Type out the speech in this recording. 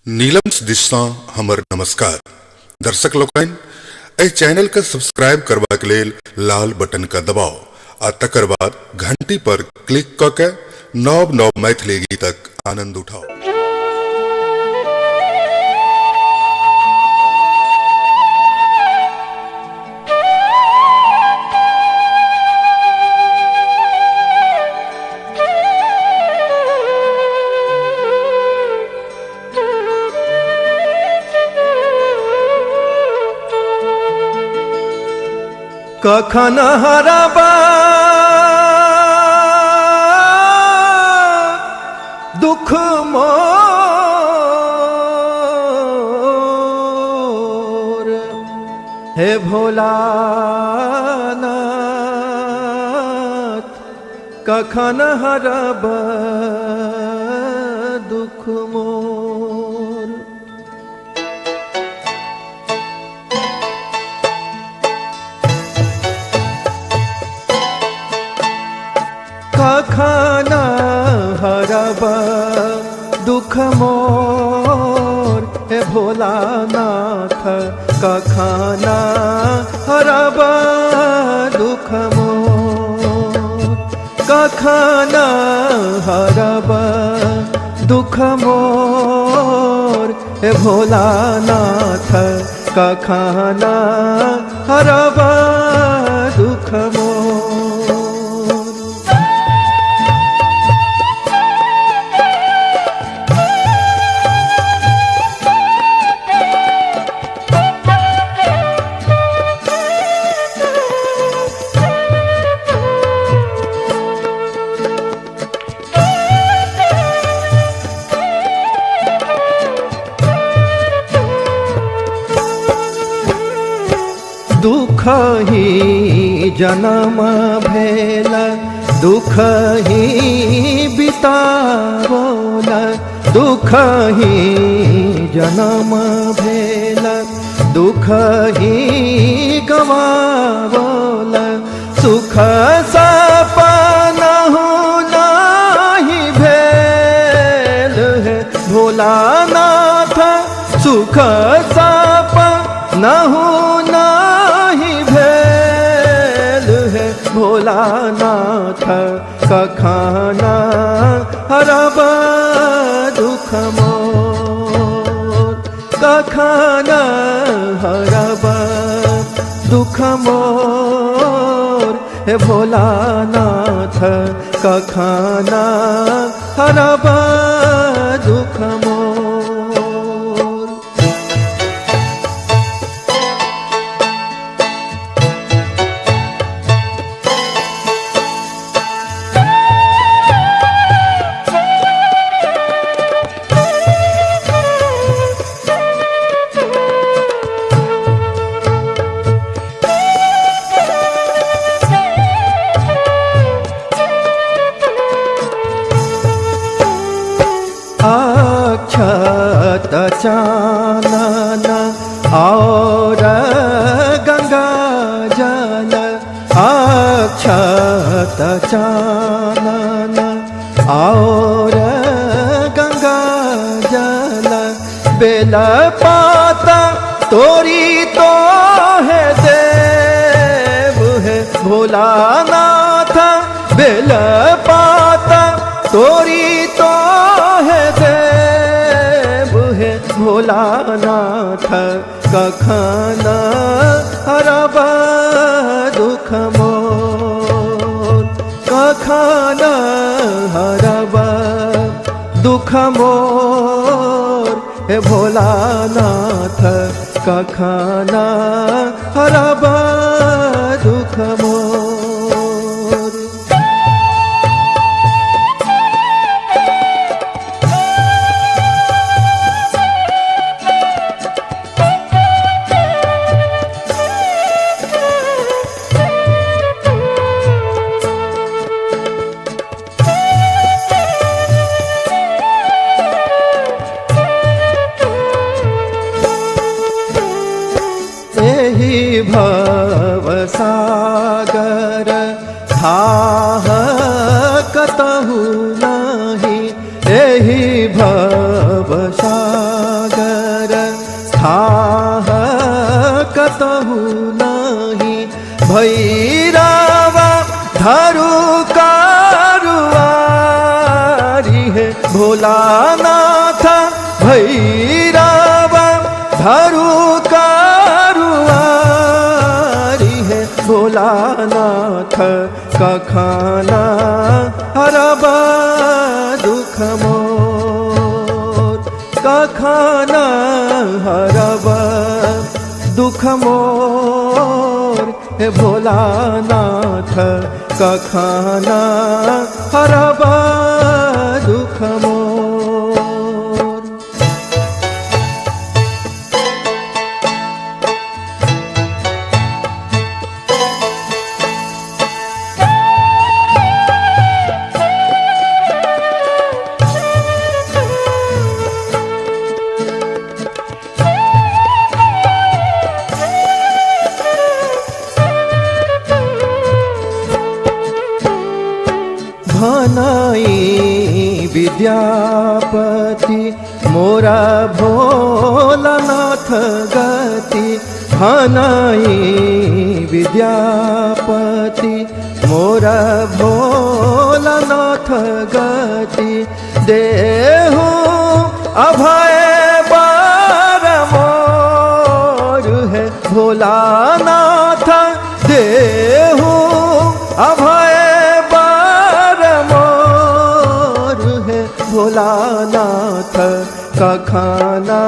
नीलम्स दिससँ हमर नमस्कार। दर्शक लोकनि, एहि चैनल के सब्सक्राइब करबाक लेल लाल बटन के दबाउ आ तकर बाद घंटी पर क्लिक कऽ के नव नव मैथिली गीतक आनंद उठाउ। कखन हरबा दुख मोर हे भोलानाथ, कखन हरब दुख मोर। कखन हरब दुख मोर हे भोलानाथ, कखन हरब दुख मोर। कखन हरब दुख मोर हे भोलानाथ, कखन हरब दुख मोर। दुख ही जन्म भेल, दुख ही बितावल, दुख ही जन्म भेल, दुख ही गवावल, सुख सपनहु नाही भेल है भोलानाथ, सुख सपनहु नाही भेल है भोलानाथ, कखन हरब दुख मोर। कखन हरब दुख मोर हे भोलानाथ, कखन हरब दुख मोर। अक्षत चानन और गंगा जल, अक्षत चानन और गंगा जल, बेल पाता तोरी तो है देव है भोलानाथ, बेल पाता तोरी तो है देव है भोलानाथ, कखन हरब दुख मोर। कखन हरब दुख मोर हे भोलानाथ, कखन हरब दुख मोर। एहि भव सागर थाह कतहु नाही, एहि भव सागर थाह कतहु नाही। भैरवा धरु कारुआरी है भोलानाथ, भैरवा धरु कारुआरी है भोलानाथ, कखना हरब दुख मोर, कखना हरब दुख मोर हे भोलानाथ, कखना हरब दुख मोर। भनाई विद्यापति मोरा भोलानाथ गति, भनाई विद्यापति मोरा भोलानाथ गति, देहु अभय बर मोर है भोलानाथ, देहु अभय बर मोर है भोलानाथ, कखना